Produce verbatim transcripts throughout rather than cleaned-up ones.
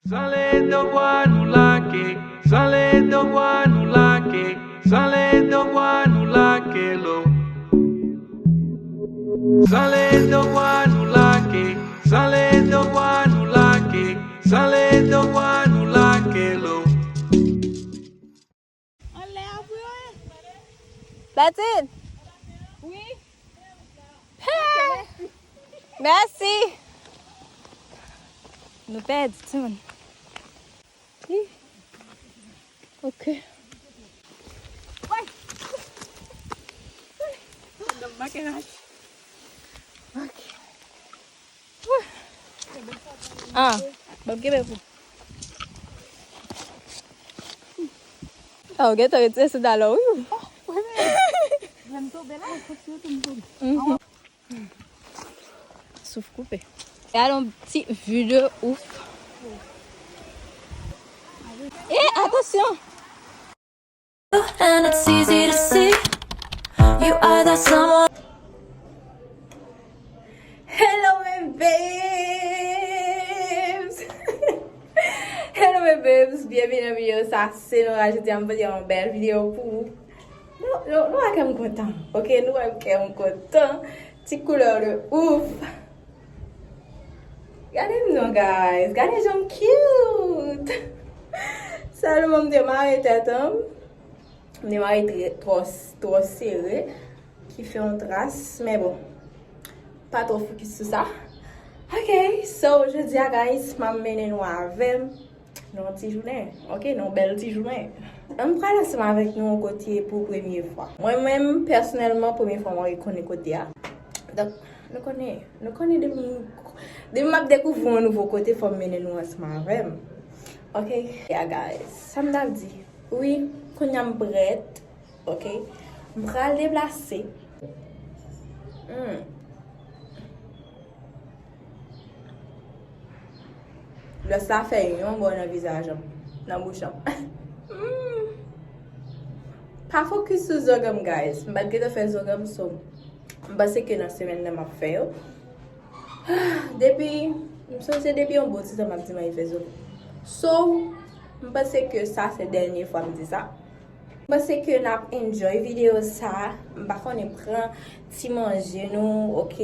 San le devwa nou lake, san le devwa nou lake, san le devwa nou lake lo. San le devwa nou lake, san le devwa nou lake, san le devwa nou lake lo. Anlè a pou yo ye. Bertine! Wi. Hey! Mèsi! Nou pèdi timoun. Hi. Ok. Woy! Woy! Nan makenaj. Ok. Ah, ban m kenbe pou. Ah, ou gentan retire sandal ou, wi. Lè m tonbe la, fòk se yo tou m tonbe. Mhm. Souf koupe. Gade yon ti view de ouf. Eh, atansyon! And it's easy to see you are that someone. Hello, my babes! Hello, my babes! Byenveni nan videyo sa, se Nora. Jodi a, m pote yon bèl videyo pou ou. Nou, nou, nou wè kè m kontan, ok? Nou wè kè m kontan. Ti koulè de ouf. Gade m non, guys. Gade jan m cute. Sèlman m te mare tèt an. M te mare trè, twò, twò sere. Ki fè yon tras. Men bon. Pa twò fokis sou sa. Ok. So, jodi a, guys, m ap mennen nou avè m. Nan yon ti jounen, ok, nan yon bèl ti jounen. Ann pral ansanm avèk nou yon kote pou premye fwa. Mwen menm, pèsonèlman, premye fwa mwen konnen kote a. Donk, nou konnen, nou konnen depi, depi m ap dekouvri yon nouvo kote, fò m mennen nou ansanm avè m. Ok? Yeah, guys. Sa m t ap di? Wi, kounye a m prèt. Ok? M pral deplase. Hmm. Lòs la fè yon bò nan vizaj an, nan bouch an. Hmm. Pa fokis sou zong an m, guys. M pa t gentan fè zong an m, so m panse ke nan semèn nan m ap fè yo. Depi, m sonje depi yon bon ti tan m ap di m anvi fè zong. So, m panse ke sa se dènye fwa m di sa. M panse ke n ap enjoy videyo sa. M pa konnen, pran ti manje nou, ok?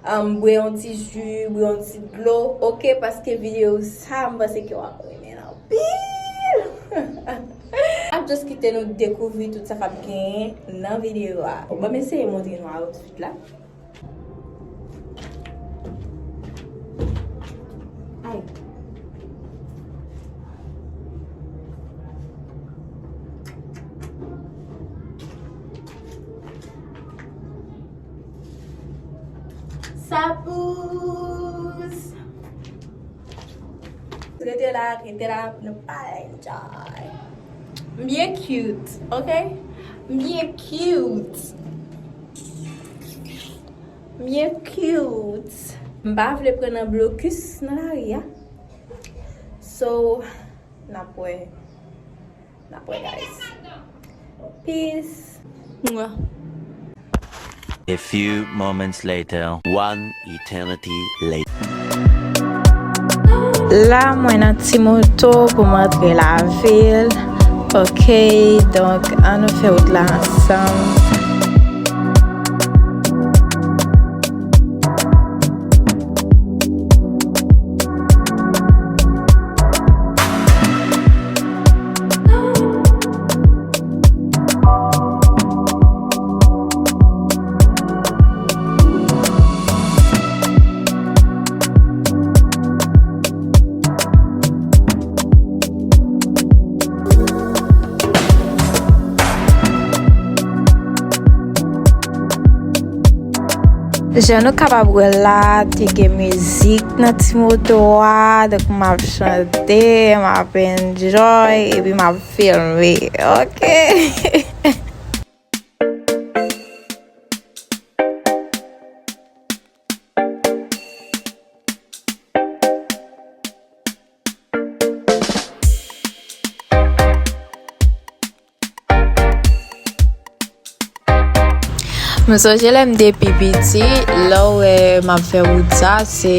Um, bwè yon ti ji, bwè yon ti dlo, ok? Paske videyo sa, m panse ke w ap renmen l anpil. N ap just kite nou dekouvri tout sa k ap genyen nan videyo a. Bon, ban m eseye montre nou outfit la. Ay. Sa pous. Rete la, rete la, nou pa enjoy. M byen cute, ok? M byen cute. M byen cute. M pa vle pran nan blokis nan lari a. So, n ap wè. N ap wè, guys. Peace. Mwa. A few moments later. One eternity later. La, mwen nan ti moto pou m antre lavil. Ok, donk, ann nou fè wout la ansanm. Jan nou kapab wè la, te gen mizik nan ti moto a, donk m ap chante, m ap enjoy, epi m ap filme, ok? M sonje lè m te pi piti, lè w wè m ap fè wout sa, se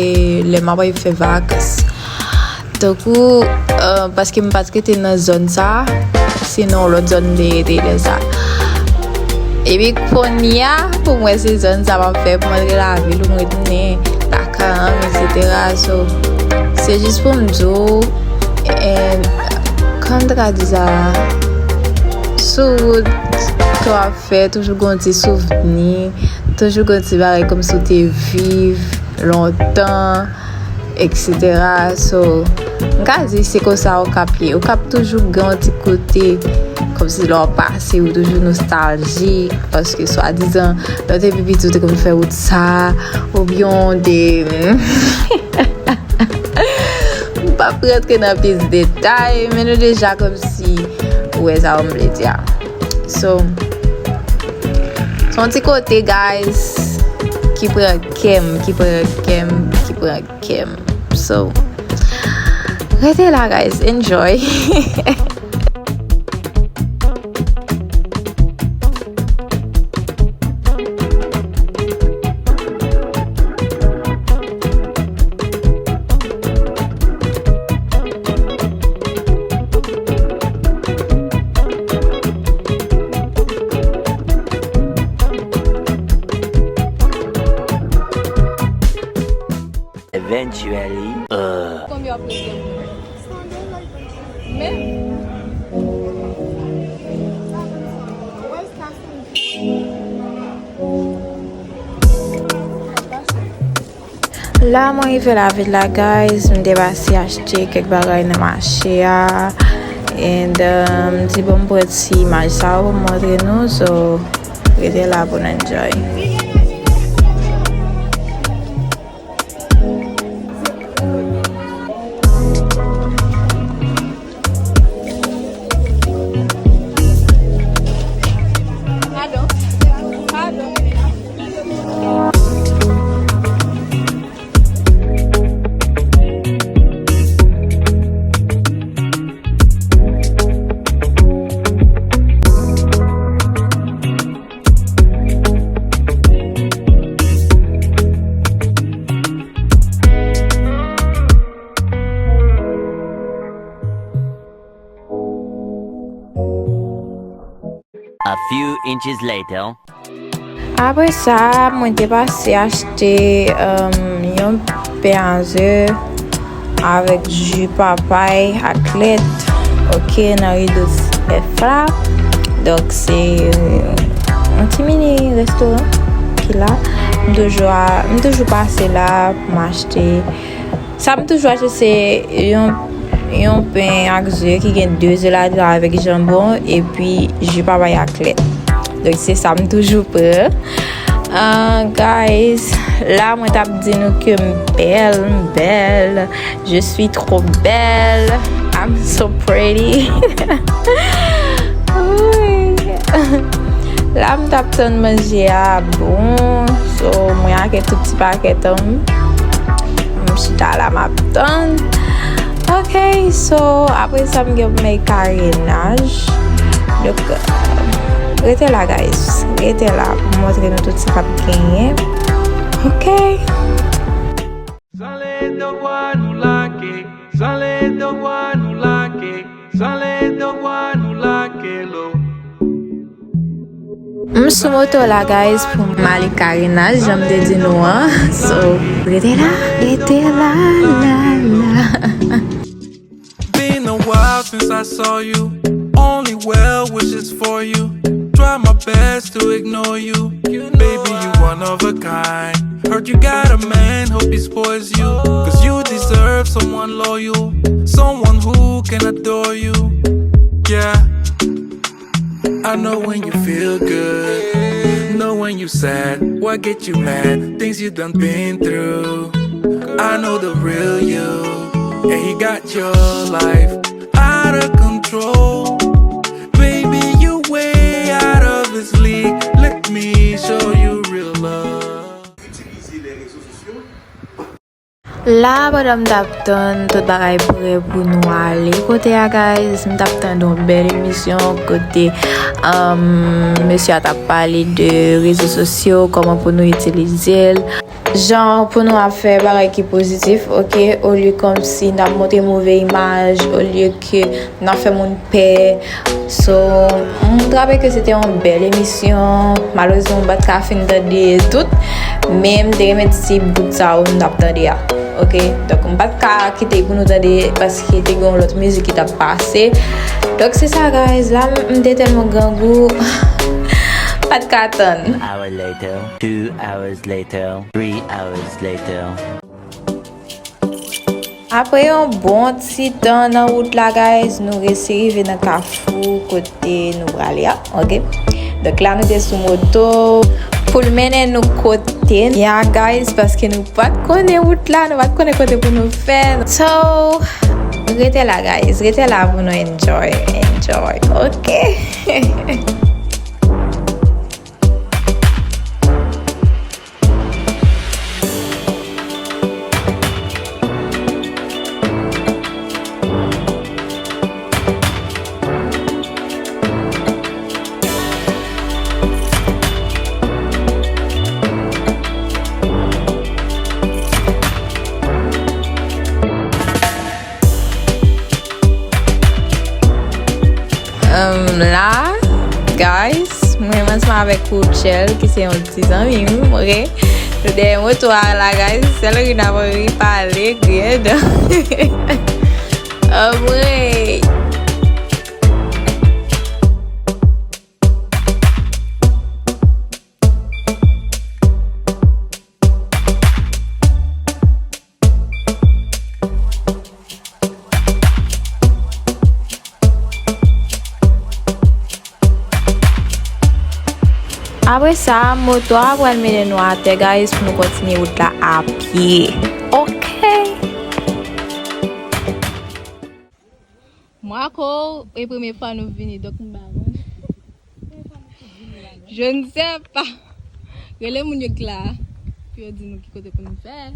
lè m ap fè vakans. Tankou, euh, paske m pa t rete nan zòn sa, se nan yon lòt zòn m te rete lè sa. Epi kounye a, pou m wè se zòn sa m ap fè, pou m antre lavil, pou m retounen lakay an, etsetera. So, se jis pou m di w, eh, kòman m ta ka di sa? Sou wout ke w ap fè, toujou gen yon ti souvni, toujou gen yon ti bagay kòmsi w te viv lontan, etsetera. So, m ka di se konsa Okap ye. Okap toujou gen yon ti kote, kòmsi lè w pase, ou toujou nostaljik, paske swadizan, lè w te pi piti, ou te konn fè wout sa, oubyen w te, m p ap rantre nan plis detay, men nou deja kòmsi, ou wè sa m vle di a. So, se yon ti kote, guys, ki pran kè m, ki pran kè m, ki pran kè m. So, rete la, guys, enjoy. Eventually. Konbyen w ap prete m? Men. La, mwen rive lavil la, guys. M te pase achte kèk bagay nan mache a. And, um, m di, bon, m pran ti imaj sa yo pou m montre nou. So, rete la pou n enjoy. A few inches later. Apre sa, mwen te pase achte, um, yon pen a ze avèk ji papay ak lèt, oke, nan Rideau F la. Donk, se yon ti mini restoran ki la. M toujou a, m toujou pase la pou m achte. Sa m toujou achte se yon, yon pen ak ze ki gen de ze ladan avèk janbon epi ji papay ak lèt. Donk se sa m toujou pran. Ah, guys, la mwen t ap di nou ke m bèl, m bèl. Je suis trop belle. I'm so pretty. Wi. La m t ap tann manje a bon. So, mwen ak tout ti pakèt an m. M chita la m ap tann. Ok, so, apre sa m gen pou m al karenaj. Donk, rete la, guys. Rete la pou m montre nou tout sa k ap genyen. Ok. Sa le devwa nou lake, sa le devwa nou lake, sa le devwa nou lake lo. M sou moto la, guys, pou m ale karenaj, jan m te di nou an. So, rete la, rete la, la, la. Been a while since I saw you. Only well wishes for you. Try my best to ignore you. Baby, you one of a kind. Heard you got a man, hope he spoils you. Cause you deserve someone loyal, someone who can adore you. Yeah. I know when you feel good, know when you sad, what get you mad, things you done been through. I know the real you, and he got your life out of control. Baby, you way out of his league. Let me show you real love. Itilize les réseaux sociaux. La, pandan m t ap tann tout bagay prè pou nou ale kote a, guys, m t ap tann yon bèl emisyon kote, um, mesye a t ap pale de rezo sosyo, kòman pou nou itilize l. Jan pou nou ap fè bagay ki pozitif, oke? Olye kòmsi n ap montre move imaj, olye ke n ap fè moun pè. So, m t raple ke se te yon bèl emisyon. Malerezman, m pa t ka fin tande tout, men m te renmen ti bout sa yo m t ap tande a. Oke? Donk, m pa t ka kite pou nou tande paske te gen yon lòt mizik ki t ap pase. Donk, se sa, guys. La, m, m te tèlman grangou, m pa t ka tann. Hour later, two hours later, three hours later. Apre yon bon ti tan nan wout la, guys, nou resi rive nan kafou kote nou prale a, oke? Donk la, nou te sou moto pou l mennen nou kote n ye a, guys, paske nou pa t konnen wout la, nou pa t konnen kote pou nou fè. So, rete la, guys, rete la pou nou enjoy, enjoy, oke? Um, la, guys, mwen ansanm avèk Rutshelle, ki se yon ti zanmi m, oke? Nou dèyè moto a la, guys, sèl ri n ap ri, pale, griyen dan. Anmwey! Apre sa, moto a pral mennen nou atè, guys, pou nou kontinye wout la a pye. Oke. Mwen ak ou, e premye fwa nou vini, donk m pa konn. Je ne sais pas. Rele moun yo ki la, pou yo di nou ki kote pou nou fè.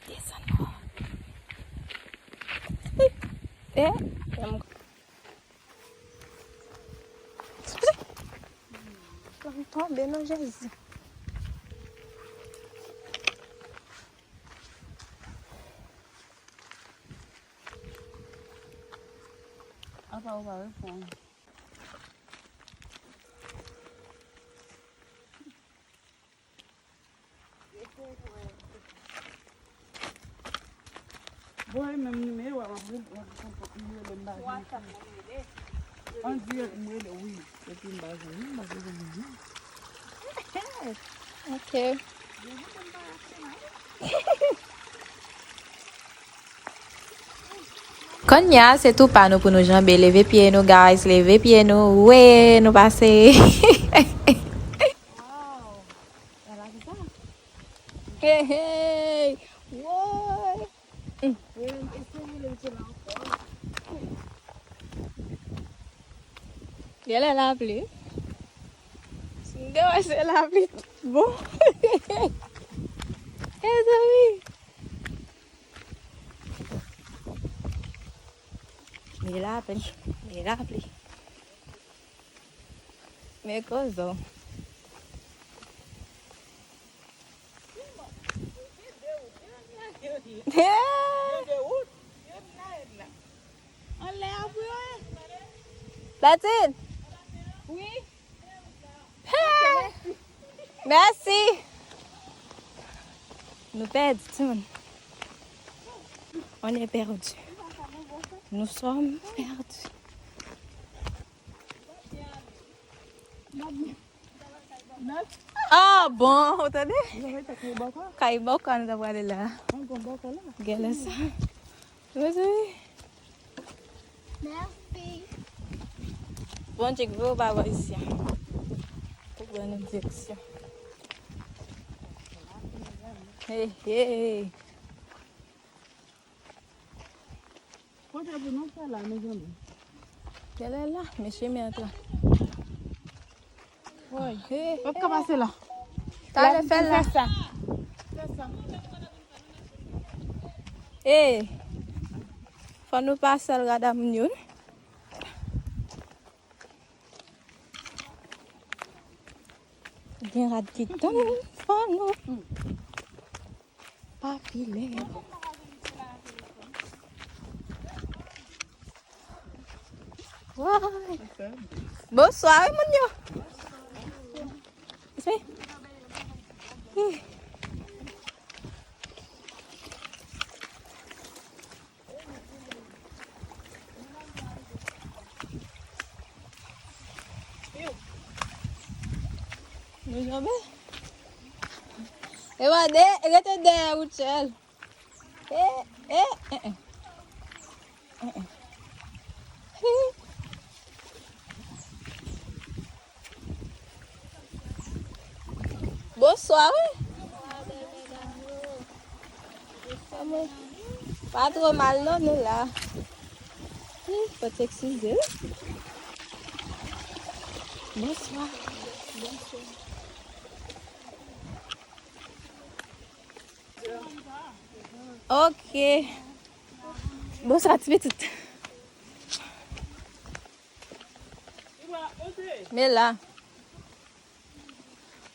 Desann non. Eh, eh, m Eskize. Fòk m tonbe non, Jezi. Apa ou pa reponn? Bon, e menm nimewo a, m ap rele, m ap rele m pa gen. An dirèk m rele, wi. Epi m pa jwenn, m pa bezwen jwenn, non. Ok. Kounye a, se tou pa nou pou nou janbe. Leve pye nou, guys. Leve pye nou. Wi, nou pase. Wow. Ala ki sa. Hey, hey. Woy. Mm. Wi, m eseye rele misye la ankò. Genlè lapli. M te wè se lapli. Bon. Mezanmi. Men lapli. Men lapli. Men kozo. Hey! Anlè a vre, wè. Latine! Wi. Hey! Mèsi. Nou pèdi, timoun. On est perdu. Nous sommes perdus. Ah, bon, ou tande? Kay bòkò nou ta prale la. Genlè sa. Mezanmi. Mèsi. Bondye k voye w pa bò isi a. Pou ban nou direksyon. Hey, hey. Kote pou nou fè la, mezanmi? Genlè la, men chemen an tra. Woy, hey, w ap ka pase la. Talè fè la. Fè sa. Fè sa. Hey. Fò nou pase l, gad a moun yo. Wi. Gen rad ki tann fò nou pa file. Woy. Bonswa, wi, moun yo. Wi. Nou janbe. E wade, rete dèyè Rutshelle. E, e, e, e. E, e. Hi. Bonswa, wi. Pa two mal non, nou la. Hi, fò t eskize, wi. Bonswa. Ok. Bonswa, ti pitit. Men la.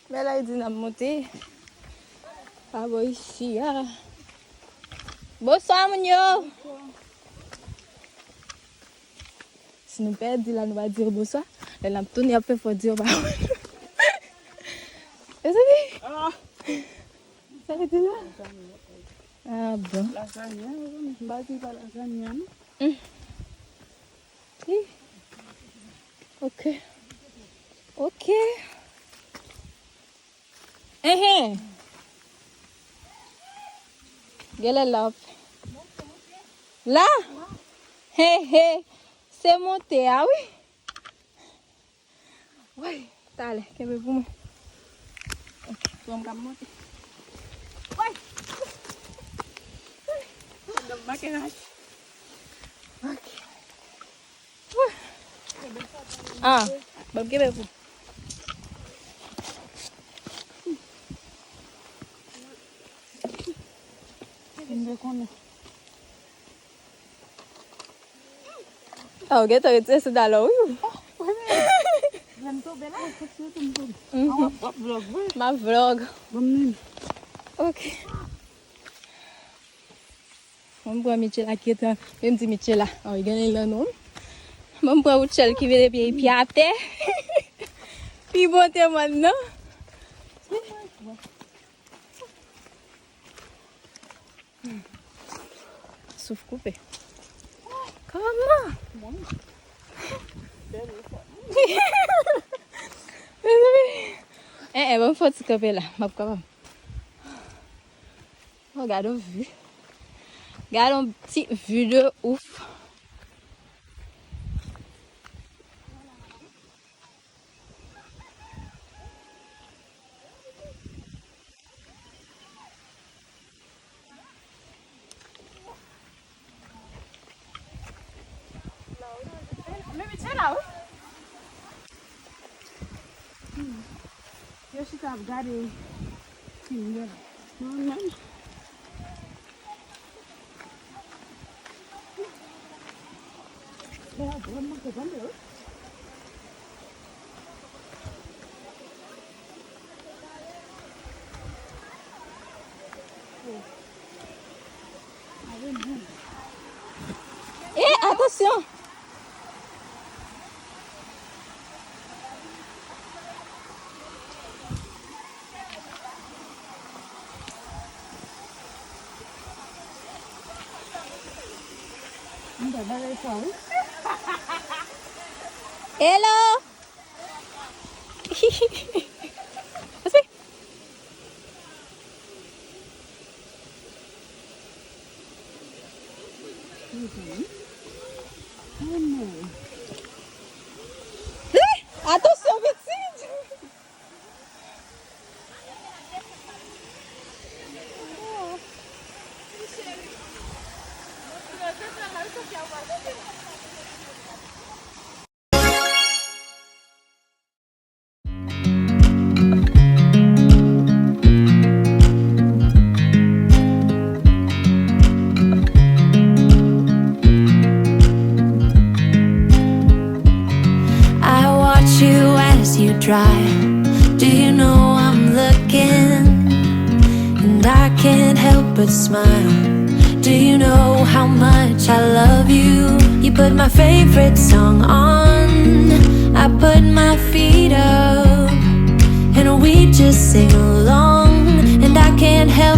Men la, li di n ap monte. Pa bò isi a. Bonswa, moun yo. Si nou pèdi la, nou pa di yo bonswa. Lè n ap tounen, y ap fè fò di yo pa. Mezanmi. Sa vle di la? Ah, bon. Lazanya, m pa di pa lazanya, non. Mm. Hi. Ok. Ok. Enhen. Genlè la w ap fè. La? He, he. Se monte a, wi. Woy, talè, kenbe pou mwen. Ok, bon, m ka monte. Woy! Woy! Pandan m manke rach. Ok. Woy! Ah, ban m kenbe pou. Kenbe konnen. Ah, ou gentan retire sandal ou, wi. Lè m tonbe la, fòk se tou m tonbe. Mhm. Ah, w ap, w ap vlog, wi. M ap vlog. Bon, m menm. Ok. Mwen, m pran Michela ki gentan, men m di Michela, oh, li genlè lan non. Mwen, m pran Rutshelle ki vin epi pye atè. Pi bon te mwen, non. Souf koupe. Kòman? Mezanmi. Eh, eh, ban m fè yon ti kanpe la. M ap kapab. Oh, gade yon vi. Gade yon ti vi de ouf. Yo chita ap gade fim yo la. Mwen menm. Eh, atansyon! M ta bagay sa, wi. Hello! Atansyon, pitit! I watch you as you drive. Do you know but smile. Do you know how much I love you? You put my favorite song on. I put my feet up and we just sing along. And I can't help